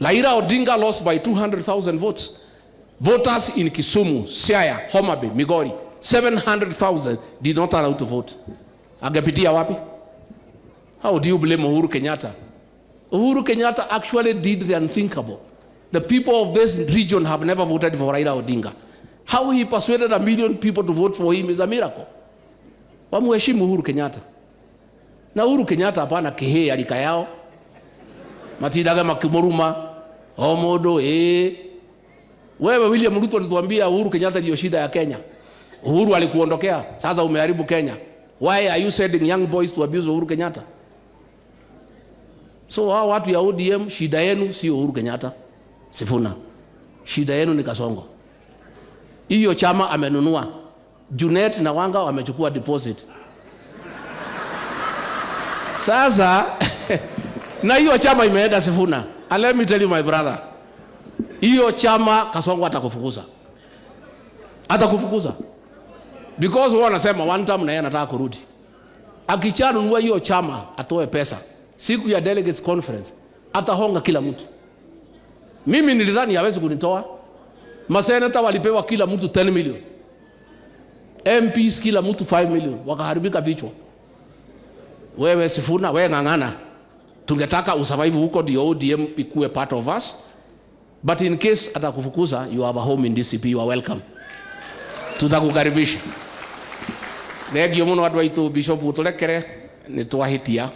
Raila Odinga lost by 200,000 votes. Voters in Kisumu, Siaya, Homa Bay, Migori, 700,000 did not allow to vote. Angepitia wapi? How do you blame Uhuru Kenyatta? Uhuru Kenyatta actually did the unthinkable. The people of this region have never voted for Raila Odinga. How he persuaded a million people to vote for him is a miracle. Wamuheshimu Uhuru Kenyatta. Na Uhuru Kenyatta hapana kihii alika yao. Matindaga makimuruma o mundu eh. Wewe William Ruto alituambia Uhuru Kenyatta ndio shida ya Kenya. Uhuru alikuondokea, sasa umeharibu Kenya. Why are you sending young boys to abuse Uhuru Kenyatta? So hao watu ya ODM, shida yenu sio Uhuru Kenyatta, Sifuna. Shida yenu ni Kasongo. Hiyo chama amenunua. Junet na Wanga wamechukua deposit. Sasa na hiyo chama imeenda Sifuna. And let me tell you, my brother, hiyo chama Kasongo atakufukuza, atakufukuza because wao wanasema one term na yeye anataka kurudi. Akichanunua hiyo chama atoe pesa, siku ya delegates conference atahonga kila mtu. Mimi nilidhani hawezi kunitoa. Maseneta walipewa kila mtu 10 million, MPs kila mtu 5 million, wakaharibika vichwa. Wewe Sifuna, wewe ng'ang'ana, tungetaka usurvive huko ndio ODM ikuwe part of us, but in case atakufukuza, you have a home in DCP, you are welcome, tutakukaribisha. Thengio muno andu aitu. Bishop, turekere ni twahitia.